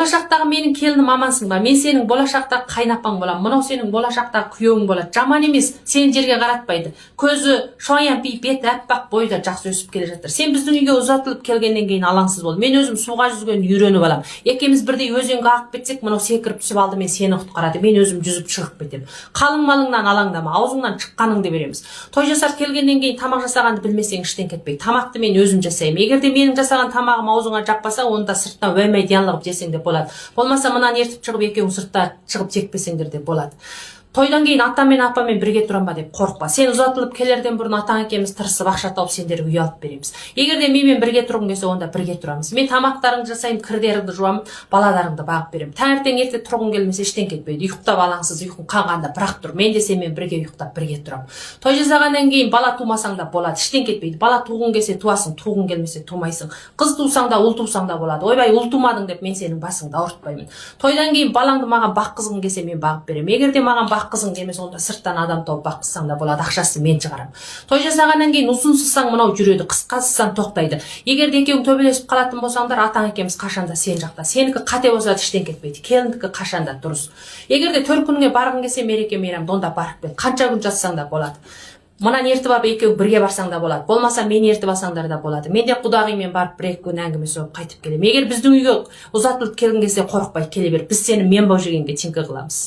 Болашақтағы менің келінім, амансың ба? Мен сенің болашақтағы қайынапаң боламын. Мынау сенің болашақтағы күйеуің болады. Жаман емес, сені жерге қаратпайды. Көзі шоян, беті аппақ, бойы да жақсы өсіп келе жатыр. Сен біздің үйге ұзатылып келгеннен кейін алаңсыз бол. Мен өзім суға жүзгенді үйреніп аламын. Екеуміз бірдей өзенге ағып кетсек, мынау секіріп түсіп, алдымен сені құтқарады, мен өзім жүзіп шығып кетемін. Қалың малыңнан алаңдама, аузыңнан шыққаныңды береміз. Той жасап келгеннен кейін тамақ жасағанды білмесең, іштен кетпей, тамақты мен өзім жасаймын. Егер де менің жасаған тамағым аузыңа жақпаса, онда сырттан уәмәй қылып жесең де болады, болмаса мынаны ертіп шығып, екеуің сыртта шығып жекпесеңдер де болады. Тойдан кейін атам мен апаммен бірге тұрам ба деп қорықпа. Сен ұзатылып келерден бұрын атаң екеуміз тырысып, ақша тауып, сендерге үй алып береміз. Егер де менімен бірге тұрғың келсе, онда бірге тұрамыз. Мен тамақтарыңды жасаймын, кірдеріңді жуамын, балаларыңды бағып беремін. Таңертең ерте тұрғың келмесе, іштен кетпейді, ұйықтап, алаңсыз, ұйқың қанғанда бірақ тұр. Мен де сенімен бірге ұйықтап, бірге тұрамын. Той жасағаннан кейін бала тумасаң да болады, іштен кетпейді. Бала туғың келсе, туасың, туғың келмесе, тумайсың. Қыз тусаң да, ұл тусаң да болады. Ойбай, ұл тумадың деп мен сенің басыңды ауыртпаймын. Тойдан кейін балаңды маған баққызғың келсе, мен бағып беремін. Егер де маған баққызғың келмесе, онда сырттан адам тауып баққызсаң да болады, ақшасын мен шығарамын. Той жасағаннан кейін ұзын сызсаң, мынау жүреді, қысқа сызсаң, тоқтайды. Егер де екеуің төбелесіп қалатын болсаңдар, атаң екеуміз қашанда сен жақта. Сенікі қате болса да, іштен кетпейді, келіндікі қашанда дұрыс. Егер де төркініңе барғың келсе, мереке мейрамда, онда барып кел, қанша күн жатсаң да болады. Мынаны ертіп алып, екеуің бірге барсаң да болады, болмаса мені ертіп алсаңдар да болады. Мен де құдағимен барып, бір екі күн әңгіме соғып, қайтып келемін. Егер біздің үйге ұзатылып келгің келсе, қорықпай келе бер. Біз сені мен боп жегенге теңкі қыламыз.